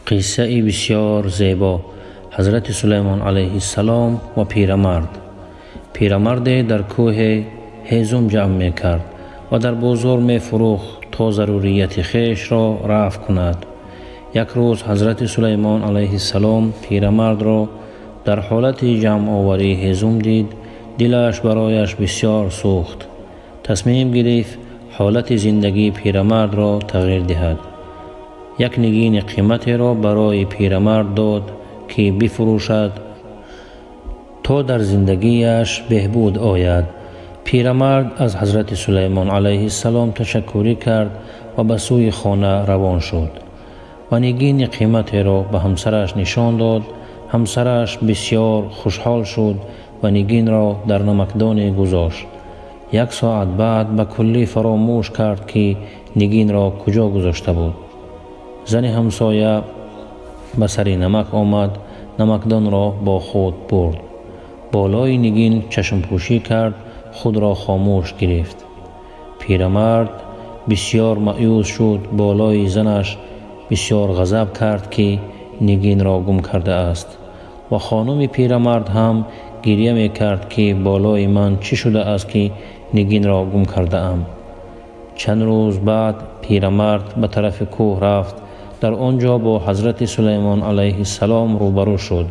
Қиссаи бисёр зебо: Ҳазрати Сулаймон алайҳиссалом ва пирамард. Пирамарде дар кӯҳе ҳезум ҷамъ мекард ва дар бозор мефурӯхт, то зарурияти хешро рафъ кунад. Як рӯз Ҳазрати Сулаймон алайҳиссалом пирамардро дар ҳолати ҷамъоварии ҳезум дид. Дилаш барояш бисёр сӯхт. Тасмим гирифт ҳолати зиндагии пирамардро тағйир диҳад. Як нигини қиматеро барои пирамард дод, ки бифурӯшад, то дар зиндагиаш беҳбуд ояд. Пирамард аз Ҳазрати Сулаймон алайҳиссалом ташаккурӣ кард ва ба сӯи хона равон шуд ва нигини қиматеро ба ҳамсараш нишон дод. Ҳамсараш бисёр хушҳол шуд ва нигинро дар намакдоне гузошт. Як соат баъд ба куллӣ фаромӯш кард, ки нигинро куҷо гузошта буд. Зани ҳамсоя ба сари намак омад, намакдонро бо худ бурд, болои нигин чашмпӯшӣ кард, худро хомӯш гирифт. Пирамард бисёр маъюс шуд, болои занаш бисёр ғазаб кард, ки нигинро гум кардааст, ва хонуми пирамард ҳам гирья мекард, ки болои ман чӣ шудааст, ки нигинро гум кардаам. Чанд рӯз баъд пирамард ба тарафи кӯҳ рафт. Дар он ҷо бо Ҳазрати Сулаймон алайҳиссалом рӯбарӯ шуд.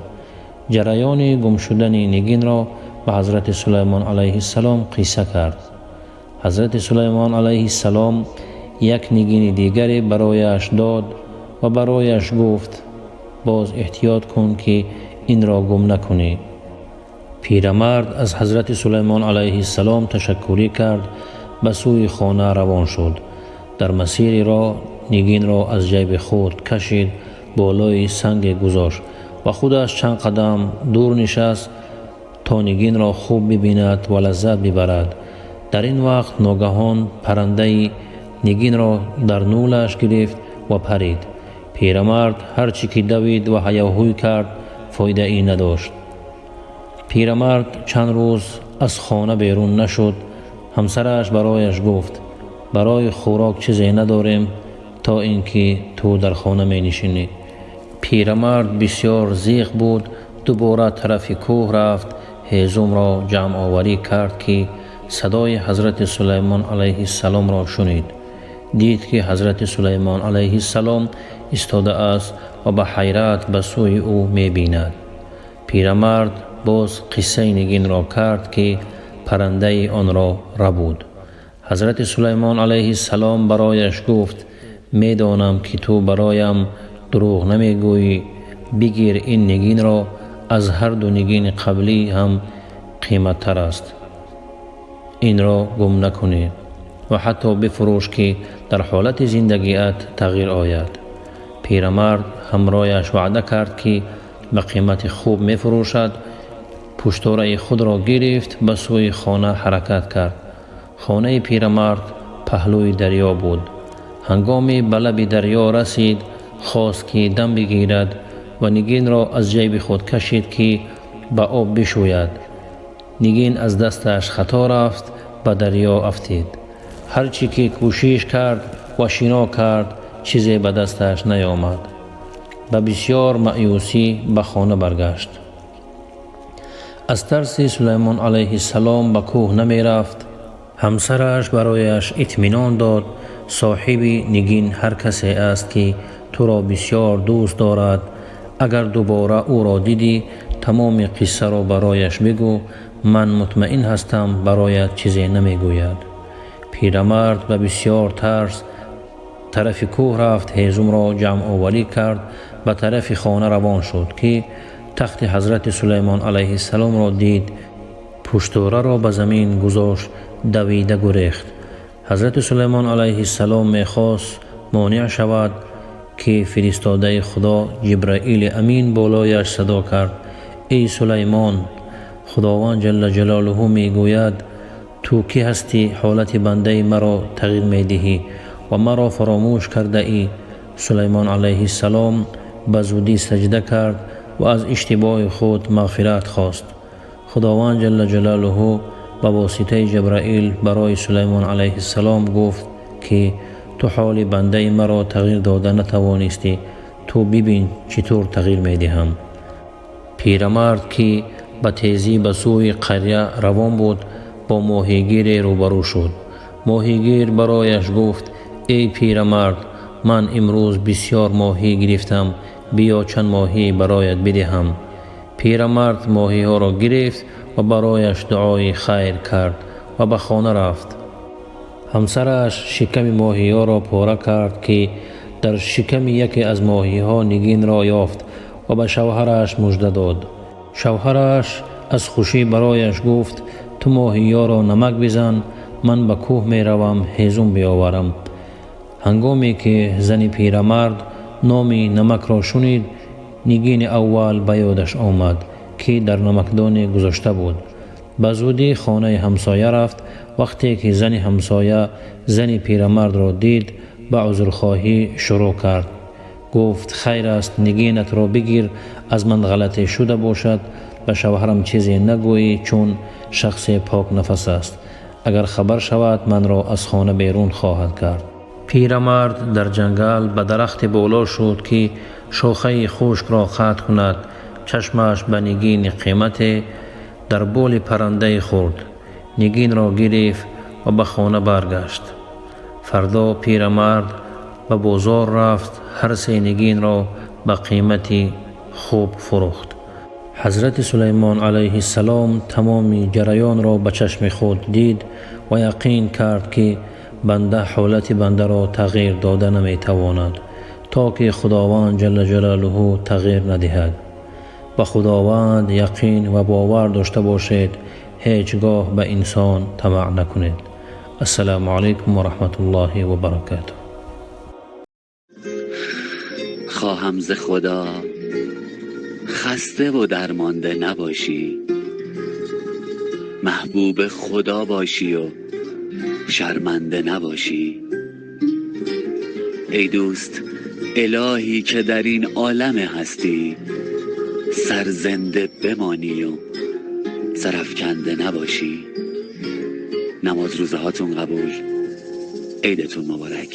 Ҷараёни гум шудани нигинро ба Ҳазрати Сулаймон алайҳиссалом қисса кард. Ҳазрати Сулаймон алайҳиссалом як нигини дигаре барояш дод ва барояш гуфт: «Боз эҳтиёт кун, ки инро гум накунӣ». Пирамард аз Ҳазрати Сулаймон алайҳиссалом ташаккурӣ кард, ба сӯи хона равон шуд. Дар масири роҳ нигинро аз ҷайби худ кашид, болои санге гузошт ва худаш чанд қадам дур нишаст, то нигинро хуб бибинад ва лаззат бибарад. Дар ин вақт ногаҳон паррандаи нигинро дар нӯлаш гирифт ва парид. Пирамард ҳар чӣ ки давид ва ҳаёҳӯй кард, фоидаӣ надошт. Пирамард чанд рӯз аз хона берун нашуд. Ҳамсараш барояш гуфт: «Барои хӯрок чизе надорем, то ин ки ту дар хона менишинӣ». Пирамард бисёр зиқ буд. Дубора тарафи кӯҳ рафт, ҳезумро ҷамъоварӣ кард, ки садои Ҳазрати Сулаймон алайҳиссаломро шунид. Дид, ки Ҳазрати Сулаймон алайҳиссалом истодааст ва ба ҳайрат ба сӯи ӯ мебинад. Пирамард боз қиссаи нигинро кард, ки паррандаи онро рабуд. Ҳазрати Сулаймон алайҳиссалом барояш гуфт: «Медонам, ки ту бароям дурӯғ намегӯӣ. Бигир ин нигинро, аз ҳарду нигини қаблӣ ҳам қиматтар аст. Инро гум накунӣ ва ҳатто бифурӯш, ки дар ҳолати зиндагиат тағйир ояд». Пирамард ҳамрояш ваъда кард, ки ба қимати хуб мефурӯшад. Пуштораи худро гирифт, ба сӯи хона ҳаракат кард. Хонаи пирамард паҳлӯи дарё буд. Ҳангоми ба лаби дарё расид, хост, ки дам бигирад, ва нигинро аз ҷайби худ кашид, ки ба об бишӯяд. Нигин аз дасташ хато рафт, ба дарё афтид. Ҳар чӣ ки кӯшиш кард ва шино кард, чизе ба дасташ наёмад. Ба бисёр маъюсӣ ба хона баргашт. Аз тарси Сулаймон алайҳиссалом ба кӯҳ намерафт. Ҳамсараш барояш итминон дод: «Соҳиби нигин ҳар касе аст, ки туро бисёр дӯст дорад. Агар дубора ӯро дидӣ, тамоми қиссаро барояш бигӯ. Ман мутмаин ҳастам, бароят чизе намегӯяд». Пирамард ба бисёр тарс тарафи кӯҳ рафт, ҳезумро ҷамъоварӣ кард, ба тарафи хона равон шуд, ки тахти Ҳазрати Сулаймон алайҳиссаломро дид. Пуштораро ба замин гузошт, давида гурехт. Ҳазрати Сулаймон алайҳиссалом мехост монеъ шавад, ки фиристодаи Худо Ҷибраили Амин болояш садо кард: «Эй Сулаймон, Худованд ҷалла ҷалолуҳу мегӯяд: ту кӣ ҳастӣ, ҳолати бандаи маро тағйир медиҳӣ ва маро фаромӯш кардаӣ?» Сулаймон алайҳиссалом ба зудӣ саҷда кард ва аз иштибоҳи худ мағфират хост. Худованд ҷалла ҷалолуҳу ба воситаи Ҷабраил барои Сулаймон алайҳиссалом гуфт, ки ту ҳоли бандаи маро тағйир дода натавонистӣ. Ту бибин, чӣ тур тағйир медиҳам. Пирамард, ки ба тезӣ ба сӯи қаря равон буд, бо моҳигире рӯбарӯ шуд. Моҳигир барояш гуфт: «Эй пирамард, ман имрӯз бисьёр моҳӣ гирифтам, биё, чанд моҳӣ бароят бидиҳам». Пирамард моҳиҳоро гирифт ва барояш дуои хайр кард ва ба хона рафт. Ҳамсараш шиками моҳиҳоро пора кард, ки дар шиками яке аз моҳиҳо нигинро ёфт ва ба шавҳараш мужда дод. Шавҳараш аз хушӣ барояш гуфт: «Ту моҳиёро намак бизан, ман ба кӯҳ меравам, ҳезум биёварам». Ҳангоме ки зани пирамард номи намакро шунид, нигини аввал ба ёдаш омад, ки дар намакдоне гузошта буд. Ба зудӣ хонаи ҳамсоя рафт. Вақте ки зани ҳамсоя зани пирамардро дид, ба узрхоҳӣ шурӯъ кард. Гуфт: «Хайр аст, нигинатро бигир, аз ман ғалате шуда бошад. Ба шавҳарам чизе нагӯӣ, чун шахсе покнафас аст. Агар хабар шавад, манро аз хона берун хоҳад кард». Пирамард дар ҷангал ба дарахте боло шуд, ки шохаи хушкро қатъ кунад. Чашмаш ба нигини қимате дар боли паррандае хӯрд. Нигинро гирифт ва ба хона баргашт. Фардо пирамард ба бозор рафт, ҳар се нигинро ба қимати хуб фурӯхт. Ҳазрати Сулаймон алайҳиссалом тамоми ҷараёнро ба чашми худ дид ва яқин кард, ки банда ҳолати бандаро тағйир дода наметавонад, то ки Худованд ҷалла ҷалолуҳу тағйир надиҳад. Ба Худованд яқин ва бовар дошта бошед, ҳеҷ гоҳ ба инсон тамаъ накунед. Ассалому алайкум ва раҳматуллоҳи ва баракатуҳ. خواهم ز خدا خسته و درمانده نباشی، محبوب خدا باشی و شرمنده نباشی. ای دوست، الهی که در این عالم هستی، سرزنده بمانی و سرافکنده نباشی. نماز روزه هاتون قبول، عیدتون مبارک.